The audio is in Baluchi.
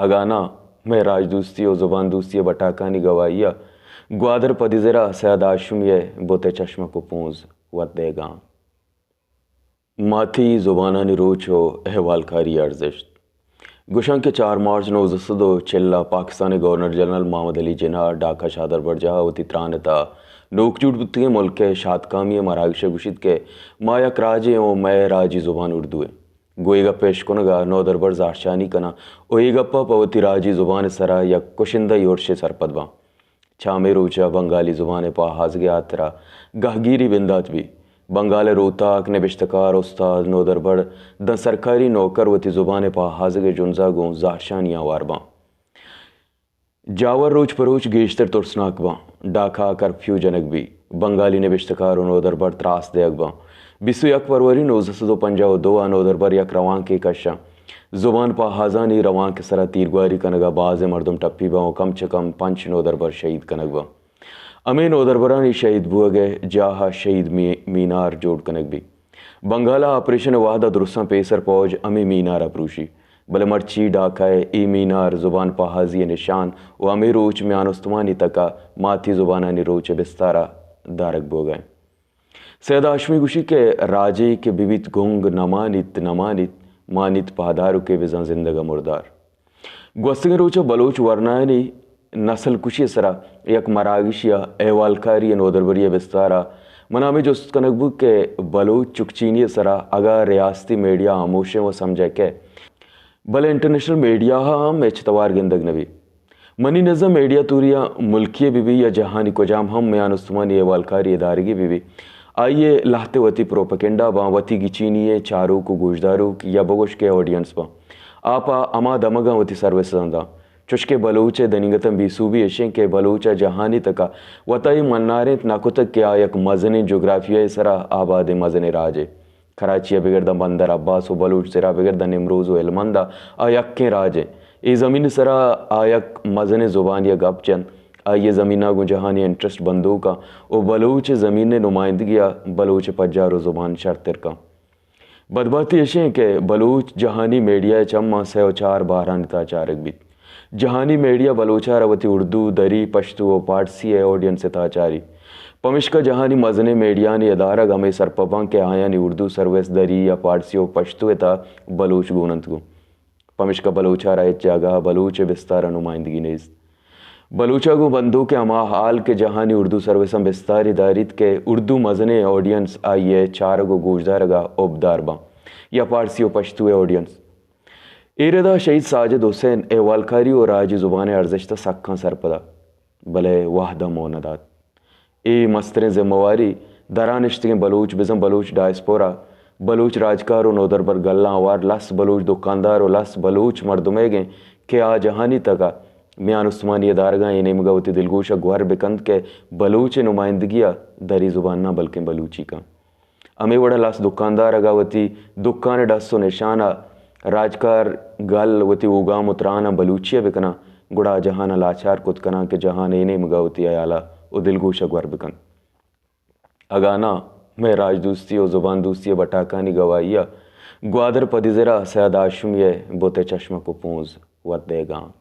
اگاں ناں، مئے راج دوستی و زبان دوستی ءِ بٹاکانی گواہی ءَ گوادر پدیزرا سید ہاشمی ءِ بت ءِ چشمک و پونز وت دیگاں۔ ماتی زبانانی روچ و احوالکاری ارزشت۔ گوشاں کہ چار مارچ نوزدہ سد و چل ءَ پاکستان ءِ گورنر جنرل محمد علی جناح ڈھاکہ شاہدربرجاہ ءَ وتی تران ءِ تہا نوک جوڑ بوتگیں ملک ءِ شاتکامی ءِ مراگش ءَ گوشیت کہ ما یک راجے اوں، مئے راجی زبان اردو انت۔ گوں اے گپ ءِ اشکنگ ءَ نودربر زہرشانی کناں و اے گپ ءَ پہ وتی راجی زبان ءِ سرا یک کشندہ یورشے سرپد باں۔ چہ ہمے روچ ءَ بنگالی زبان ءِ پہازگ ءِ ہاترا گہگیری بندات بی۔ بنگال ءِ روتاک، نبشتہ کار، استاد، نودربر داں سرکاری نوکر وتی زبان ءِ پہازگ ءِ جنز ءَ گوں زہرشانیاں ہوار باں۔ جاور روچ پہ روچ گیشتر ترسناک باں۔ ڈھاکہ ءَ کرفیو جنگ بی۔ بنگالی نبشتہ کار و نودربر تراس دیگ باں۔ بیست و یک فروری نوزدہ سد و پنجاہ و دو ءَ نودربر یک روانکے کشاں۔ زبان پہازانی روانک ءِ سرا تیرگواری کنگ ءَ بازیں مردم ٹپی باں و کم چہ کم پنچ نودربر شہید کنگ باں۔ ہمے نودربرانی شہید بوگ ءِ جاہ ءَ شہید می-، مینار جوڑ کنگ بی۔ بنگال ءَ آپریشن ءِ وہد ءَ درستاں پیسر پوج ہمے مینار ءَ پروشی، بلے مرچی ڈھاکہ ءِ اے مینار زبان پہازی ءِ نشان و ہمے روچ میان استمانی تک ءَ ماتی زبانانی روچ ءِ بستار ءَ دارگ بوگ ءَ انت۔ سید ہاشمی گوشی کہ راجے کہ ببیت گنگ، نہ مانیت، نہ مانیت، مانیت پہدار و کہ بزاں زندگ ءُ مردار۔ گوستگیں روچ ءَ بلوچ ورنایانی نسل کشی ءِ سرا یک مراگشے ءِ احوالکاری ءِ نودربری ءِ بستار ءَ من ءَ ہمے جست کنگ بوت کہ بلوچ چکچینی ءِ سرا اگاں ریاستی میڈیا ہاموش انت و سمجھگ ءَ، بلے انٹرنیشنل میڈیا ءَ ہم ہچ توار گندگ نہ بیت۔ منی نز ءَ میڈیا توری ءَ ملکی ءَ بہ بی یا جہانی کجام ہم میان استمانی احوالکاری ادارگے بہ بی، آئی ءِ لہتے وتی پروپیگنڈا باں، وتی گچینی ءِ چاروک و گوشداروک یا بگوش کہ آڈینس باں۔ آ پہ ہما دمگاں وتی سروسزاں داں۔ چوشکہ بلوچ ءِ دنیگتاں بے سوبی اش انت کہ بلوچ ءَ جہانی تک ءَ وت ءَ اے منارینت نہ کتگ کہ آ یک مزنیں جغرافیہ ءِ سرا آبادیں مزنیں راجے۔ کراچی ءَ بگر داں بندر عباس و بلوچ زرا بگر داں نیمروز و ہلمند ءَ آ یکیں راج انت۔ اے زمین ءِ سرا آ یک مزنیں زبانے ءَ گپ جنت۔ آئی ءِ زمین ءَ گوں جہانی انٹرسٹ بندوک انت و بلوچ ءِ زمین ءِ نمائندگی ءَ بلوچ ءِ پجار و زبان شرتر کنت۔ بدبہتی اش انت کہ بلوچ جہانی میڈیا ءِ چماں سئے و چار بہرانی تہا چارگ بیت۔ جہانی میڈیا بلوچ ءَ را وتی اردو، دری، پشتو و پارسی ءِ آڈینس ءِ تہا چاری۔ پمشکا جہانی مزنیں میڈیانی ادارگ ہمے سرپد باں کہ آیانی اردو سروس دری یا پارسی و پشتو ءِ تہا بلوچ گون انت گوں۔ پمشکا بلوچ ءَ را ہچ جاگہ ءَ بلوچ ءِ بستار ءَ نمائندگی نیست۔ بلوچ ءَ گوں بندوک ءِ ہما حال کہ جہانی اردو سروساں بستاری داریت کہ اردو مزنیں آڈینس آئی ءِ چارگ و گوشدارگ ءَ ہبدار باں یا پارسی و پشتو ءِ آڈینس۔ اے ردا شہید ساجد حسین احوالکاری و راجی زبان ءِ ارزشت ءَ سکاں سرپد ات، بلے وہد ءَ موہ نہ دات۔ اے مستریں ذمہ واری درا نشتگیں بلوچ، بزاں بلوچ ڈائسپورا، بلوچ راجکار و نودربر گلاں ہوار لس بلوچ دکاندار و لس بلوچ مردمیگ انت کہ آ جہانی تک ءَ میان استمانی ادارگاں اے نیمگ ءَ وتی دلگوش ءَ گور بہ کنت کہ بلوچ ءِ نمائندگی ءَ دری زبان نہ بلکیں بلوچی کنت۔ ہمے وڑ ءَ لس دکاندار اگاں وتی دکان ءِ ڈس و نشان ءَ راجکار گل وتی اوگام و تران ءَ بلوچی ءَ بہ کناں، گڑا آ جہان ءَ لاچار کت کناں کہ جہان اے نیمگ ءَ وتی ہیال ءَ و دلگوش ءَ گور بہ کنت۔ اگاں ناں، مئے راج دوستی و زبان دوستی ءِ بٹاکانی گواہی ءَ گوادر پدیزرا سید ہاشمی ءِ بت ءِ چشمک و پونز وت دیگاں۔